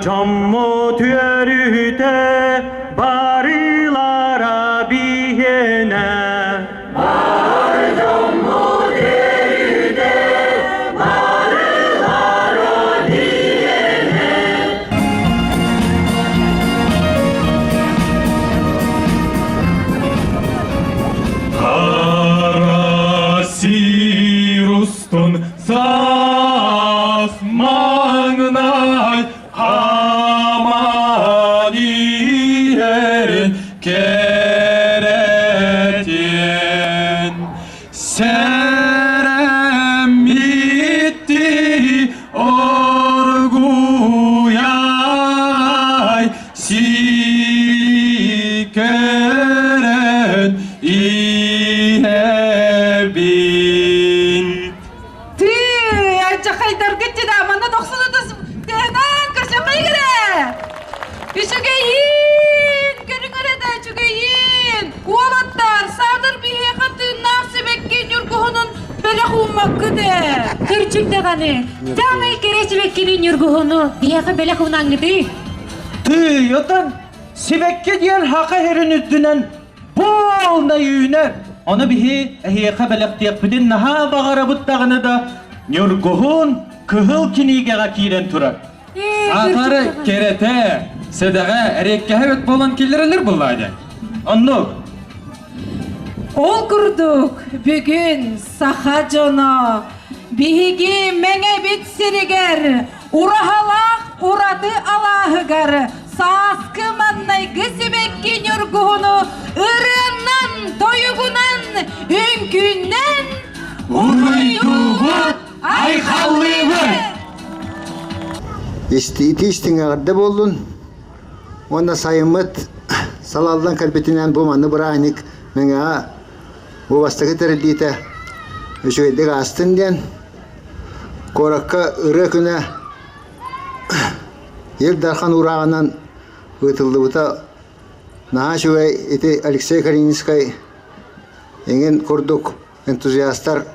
Дьоммут үөрүүтэ барылара биһиэнэ. Хара сир устун саас маҥнай хааман иһэрин кэрэтиэн сэрэммитти оргуйай сири көрөн иһэбин. Тыы, алдьархайдаргыт дьэ манна дохсун тыынан көрсөкөйгүрэ! Үчүгэйин! Көрүҥ эрэ да үчүгэйин! Уолаттар, саатар биһиэхэ тыыннаах сибэкки ньургуһунун бэлэх ууммаккыт ээ! Кырдьык даҕаны, саамай кэрэ сибэккини ньургуһуну биһиэхэ бэлэх уунаҥҥытый? Тыый, отон сибэкки диэн хака иһэрин үрдүнэн полнай үүнэр. Ону биһи эһиэхэ бэлэхтиэхпитин наһаа баҕарабыт даҕаны да, Ньургуһун кыһыл кинигэҕэ киирэн турар. Саатары кэрэтэ, сэдэҕэ, эриэккэһэ эбит буолан киллэрэллэр буоллаа Оннук. Ол курдук, бүгүн саха дьоно биһиги Мэҥэбит сиригэр Ураһалаах ураты алааһыгар сааскы маннайгы сибэкки ньургуһуну ырыаннан, тойугунан, үҥкүүннэн Уруйдуубут, айхаллыыбыт! Истиити истиҥэҕирдэ буоллун уонна сайыммыт салаллан кэлбитинэн бу манны бырааһынньык Мэҥэҕэ бу бастакы тэриллиитэ үчүгэйдик аастын диэн Куоракка ырыа күнэ Ил Дархан уурааҕынан ыытыллыбыта наһаа үчүгэй. Ити Алексей Калининскай эҥин курдук энтузиастар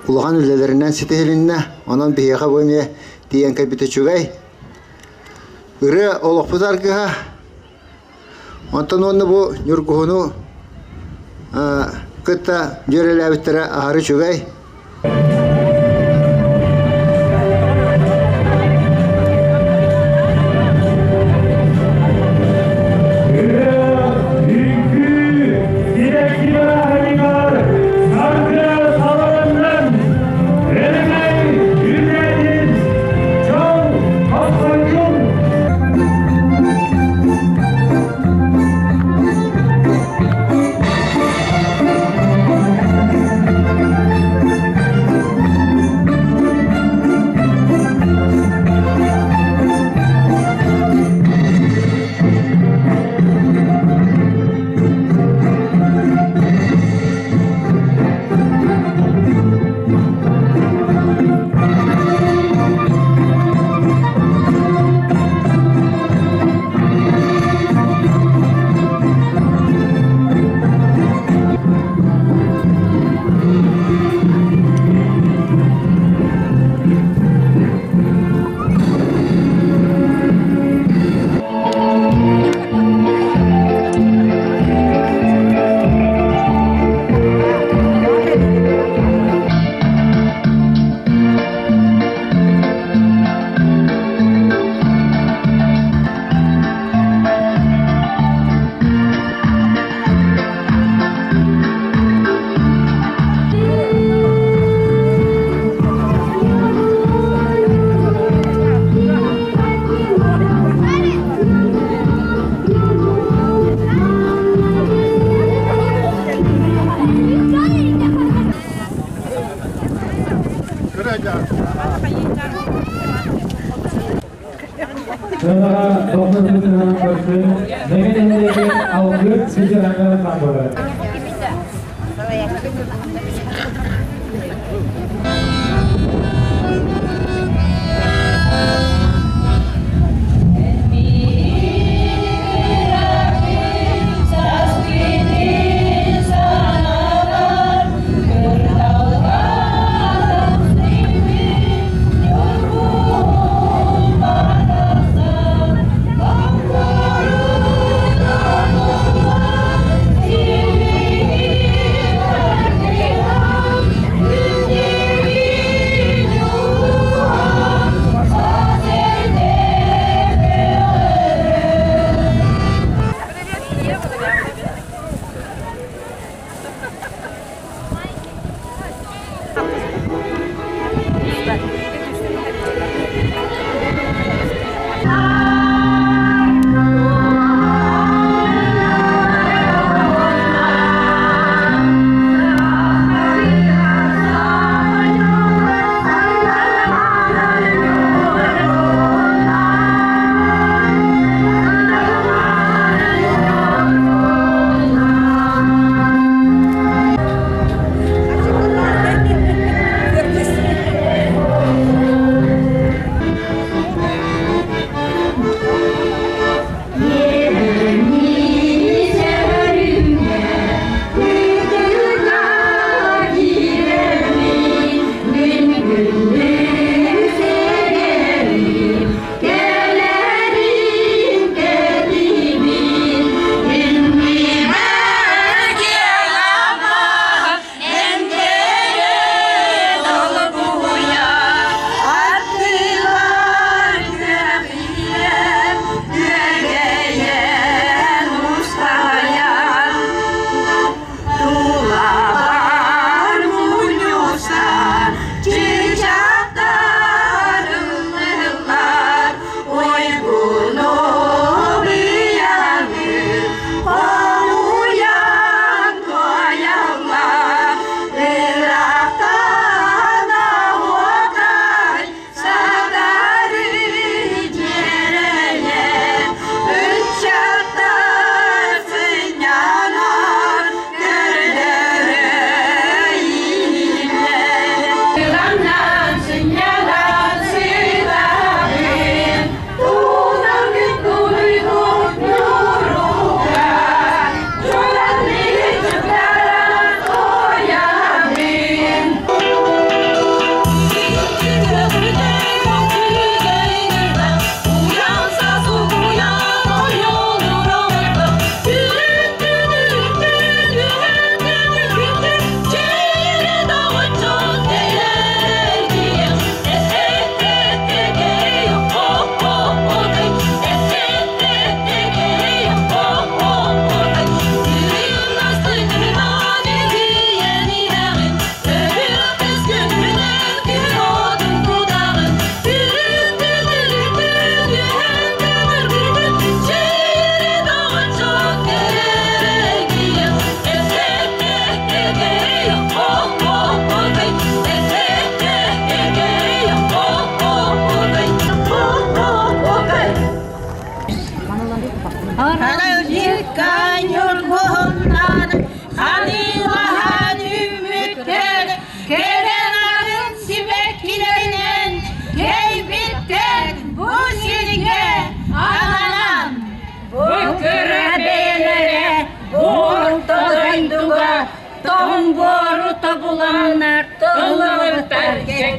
улахан үлэлэринэн ситиһилиннэ. Онон биһиэхэ бу эмиэ тиийэн кэлбитэ үчүгэй. Ырыа олохпут аргыһа. Онтон уонна бу Ньургуһуну кытта дьүөрэлээбиттэрэ аһары үчүгэй. Сыанаҕа дохсун көрсүн, Мэҥэ нэһилиэгин алгыс ветераннарын хамбыра.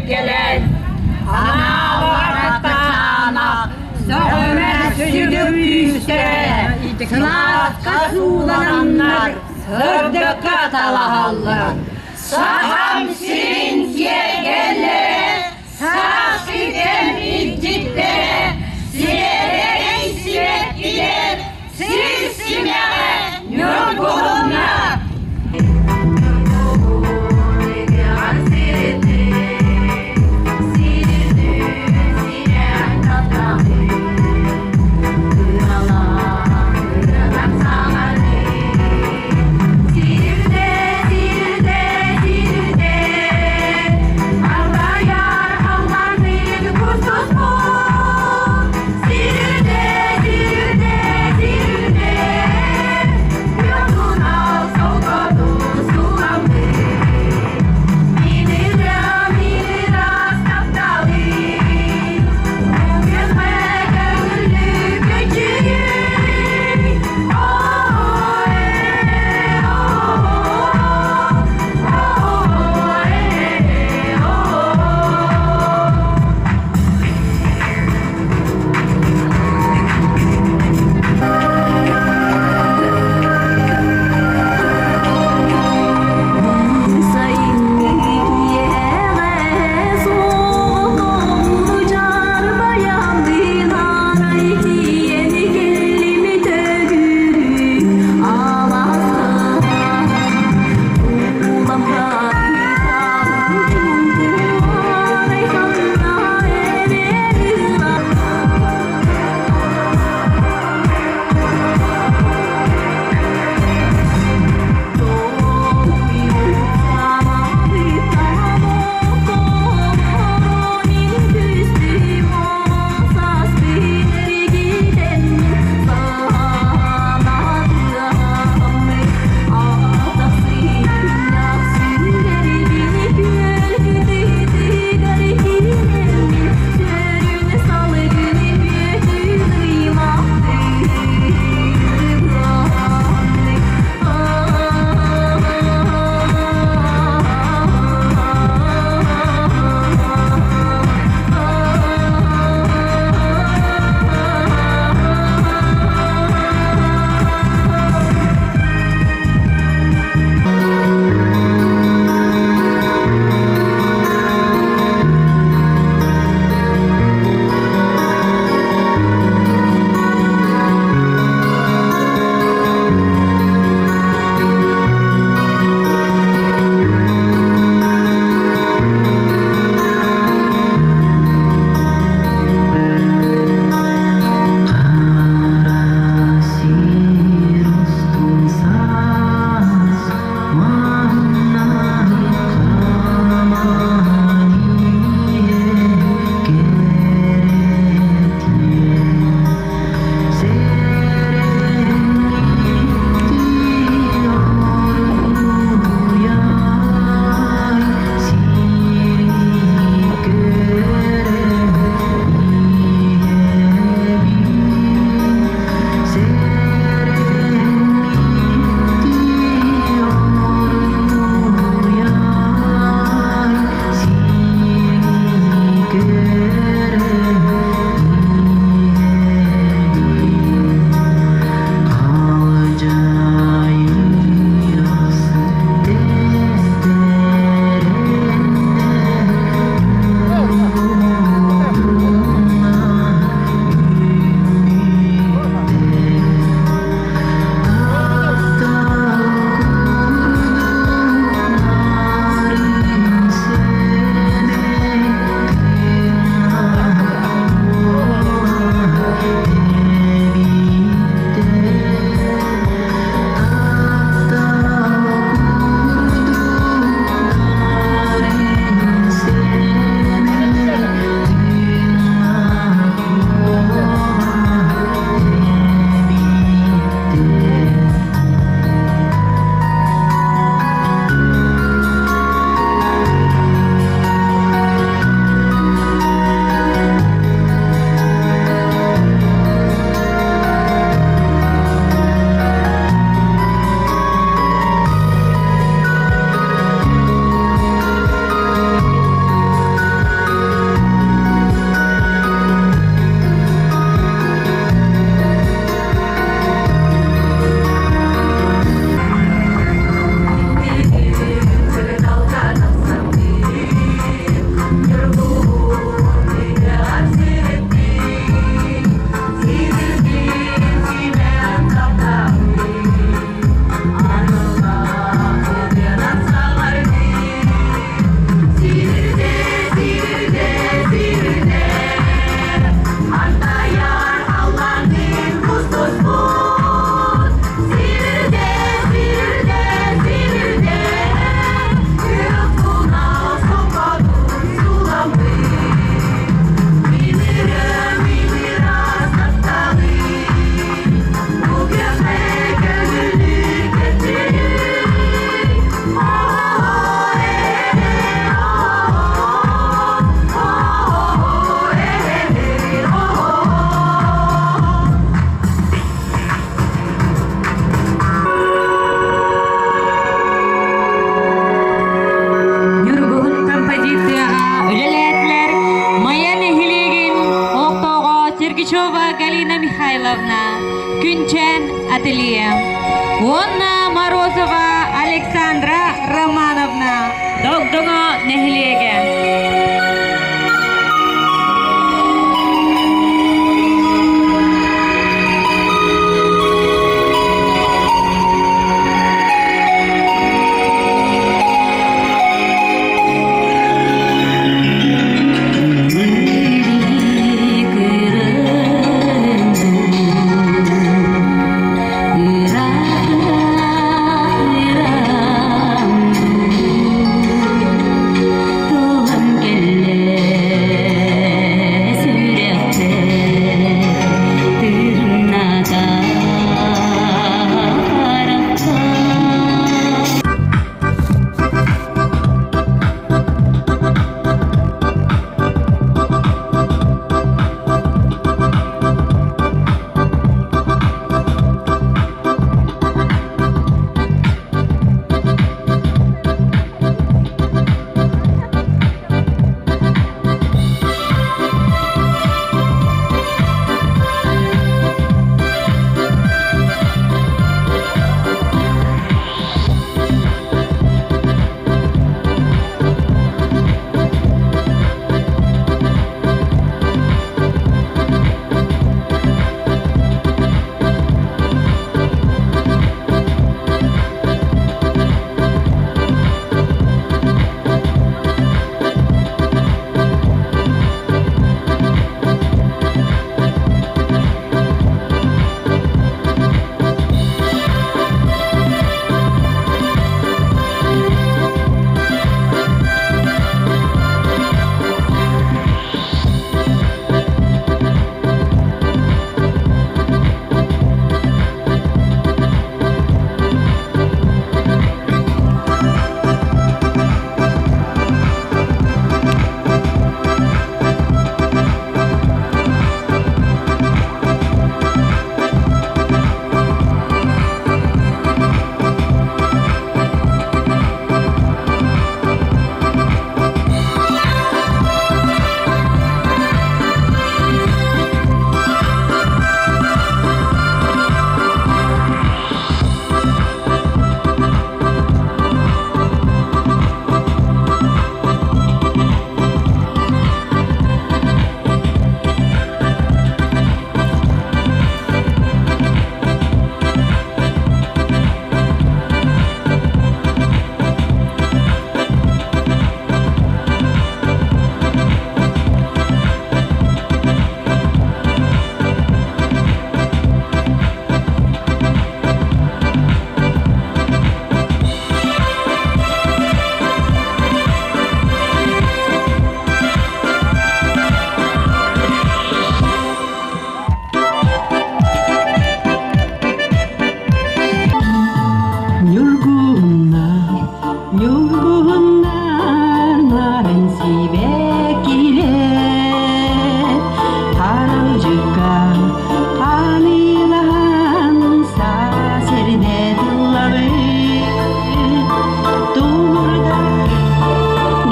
кэлэн, Анаабар кытаанах, сөҕүмэр сүдү күүстэрэ, Сылааска суулананнар, сырдыкка талаһаллар. Сахам сирин киэргэллэрэ, сааскы кэм илдьиттэрэ, сиэрэй сибэккилэр, сир симэҕэ ньургуһуннар. Михайловна, Күнчээн ателье. Уонна Морозова Александра Романовна, Догдоҥо нэһилиэгэ. Ньургуһуннар, ньургуһуннар, нарын сибэккилэр, Харалдьыкка ханыылаһан саас эрдэ тыллабыт.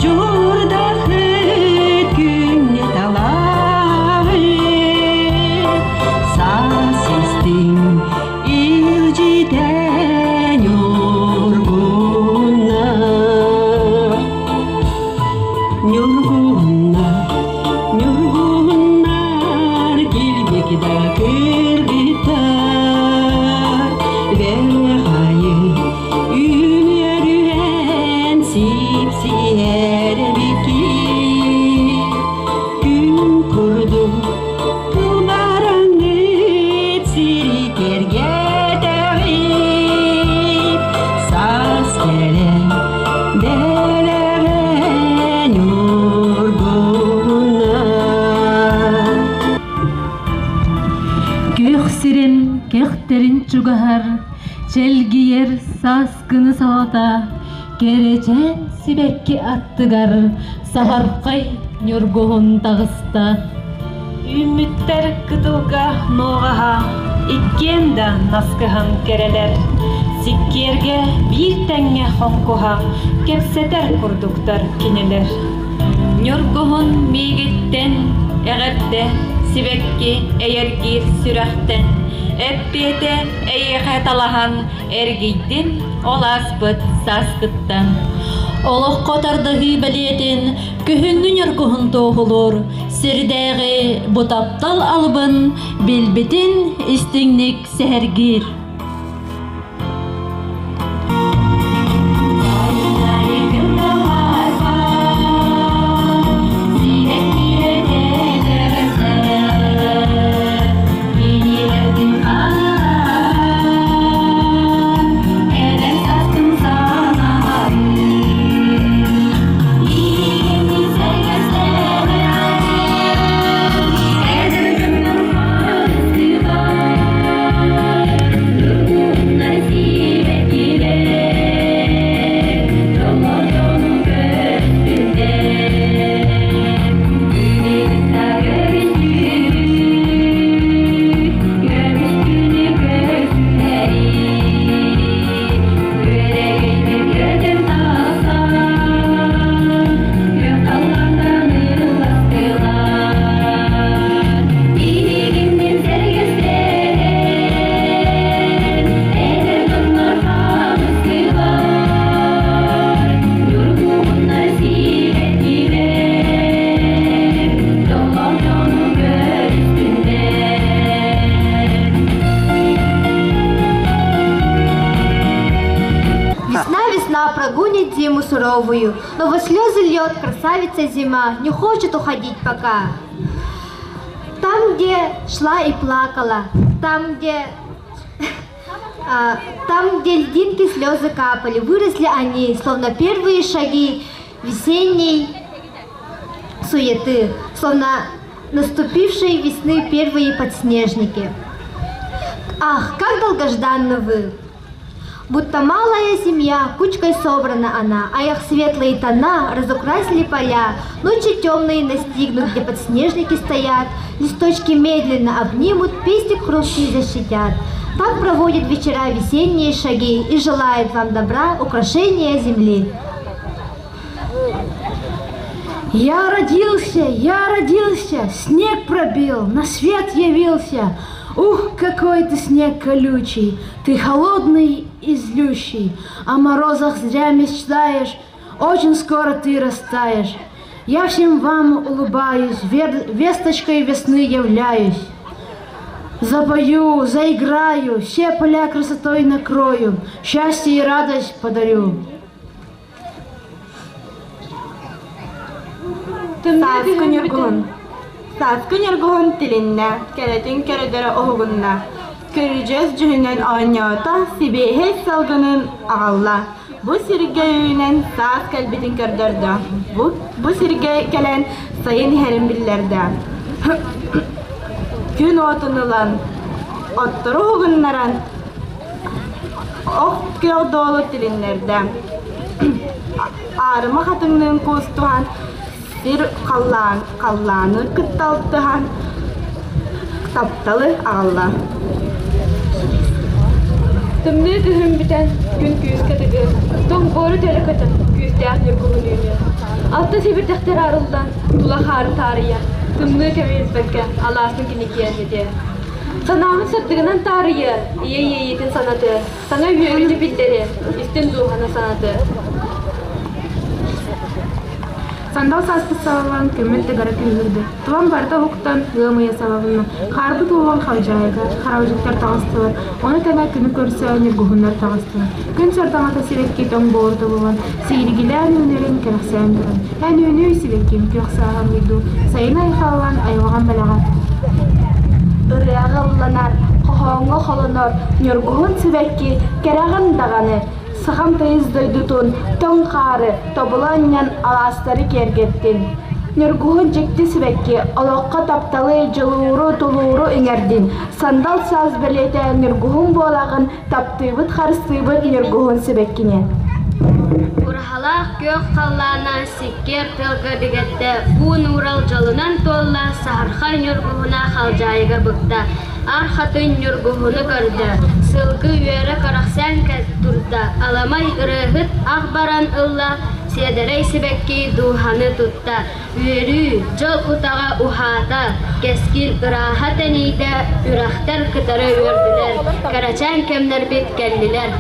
Дьуурдахыт күннэ талаһыт, саас истиҥ илдьитэн ньургунна. Ньургунна, ньургуннар килбик да кыргыттар, Бэҕэйи үүнүөрүһэн сипсиэр эбикки. Күн курдук кылбараҥыт сири кэргэтэҕит, Саас кэлэн дэлэҕэ ньургунна. Күөх сирин кэхтэрин чугаһар, чэлгийэр сааскыны салата, кэрэчээн сибэкки аттыгар саһархай ньургуһун таҕыста. Үүммүттэр кытылга нуоҕаһа, иккиэн да наскыһан кэрэлэр. Сиккиэргэ биир тэҥҥэ хоҥкуһа, кэпсэтэр курдуктар кинилэр. Ньургуһун миигиттэн эҕэрдэ Сибэкки эйэргиир сүрэхтэн Эппиэтэ эйиэхэ талаһан Эргийдин ол ааспыт сааскыттан. Олоххо тардыһыы бэлиэтин күһүҥҥү ньургуһун туоһулуур сирдээҕи бу таптал алыбын билбитин истиҥник сэһэргиир. Весна, весна прогонит зиму суровую, но во слезы льет красавица зима, не хочет уходить пока. Там, где шла и плакала, там, где там, где льдинки слезы капали, выросли они, словно первые шаги весенней суеты, словно наступившие весны первые подснежники. Ах, как долгожданны вы! Будто малая семья, кучкой собрана она, а их светлые тона разукрасили поля. Ночи темные настигнут, где подснежники стоят, листочки медленно обнимут, пестик хрусткий защитят. Так проводят вечера весенние шаги и желают вам добра, украшения земли. Я родился, я родился, снег пробил, на свет явился. Ух, какой ты снег колючий, ты холодный и злющий, о морозах зря мечтаешь, очень скоро ты растаешь. Я всем вам улыбаюсь, весточкой весны являюсь. Запою, заиграю, все поля красотой накрою, счастье и радость подарю. Сааскы ньургуһун Сааскы ньургуһун тилиннэ, кэрэтин кэрэтэрэ уһугунна, көрүдьүөс дьүһүнэн оонньоото, сибиэһэй салгынын аҕалла. Бу сиргэ үүнэн саас кэлбитин көрдөрдө. Бу, бу сиргэ кэлэн сайын иһэрин биллэрдэ. Күн уотун ылан, оттору уһугуннаран, ох күөх дуолу тилиннэрдэ. Аарыма хатыҥныын куустуһан, сир халлаан, халлааны кытта алтыһан, тапталы аҕалла. Тымныы күһүн бүтэн, күн күүскэ тыгыы, тоҥ буору төлө көтөн, күүстээх ньургуһун үүнүө. Алта сибирдэхтэр арыллан, тула хаары таарыйа, тымныы кэми илпэккэ, алаасын кини киэргэтиэ. Санаабыт сырдыгынан таарыйыа, ийэ иэйиитин санатыа, саҥа үөрүүнү биллэриэ, истин дууһаны санатыа. Сандал сааспыт сабаллан, көмүл тыгара күүһүрдэ. Тулам барыта уһуктан, ыам ыйа сабалынна. Хаарбыт уолан халдьаайыга, хараалдьыттар таҕыстылар, ону тэҥэ күнү көрсө ньургуһуннар таҕыстылар. Күн сардаҥата сибэкки тоҥ буорда булан, сииригилээн үүнэрин кэрэхсээн туран, эн үүнүү сибэкким күөх сааһа уйдуу, сайын айхаллаан айылҕам бэлэҕэ. Ырыаҕа ылланар, хоһооҥҥо холонор ньургуһун сибэкки кэрэҕин даҕаны, сахам тыйыс дойдутун тоҥ хаары тобула анньан алаастары киэргэттин. Ньургуһун дьикти сибэкки олоххо тапталы, дьулууру, тулууру иҥэрдин. Сандал саас бэлиэтэ ньургуһун буолаҕын, таптыыбыт, харыстыыбыт ньургуһун сибэккини. Ураһалаах күөх халлаана сиккиэр тыалга бигэттэ, уу нуурал дьолунан туолла, саһархай ньургуһуна халдьаайыга быкта, аар хатын ньургуһуну көрдө, сылгы үөрэ кэрэх турда, аламай ырыаһыт ах баран ылла, Сиэдэрэй сибэкки дууһаны тутта, Үөрүү, дьол утаҕа уһаата, Кэскил ырааһа тэнийдэ, Үрэхтэр кытары үөрдүлэр, Кэрэчээн кэмнэрбит кэллилэр.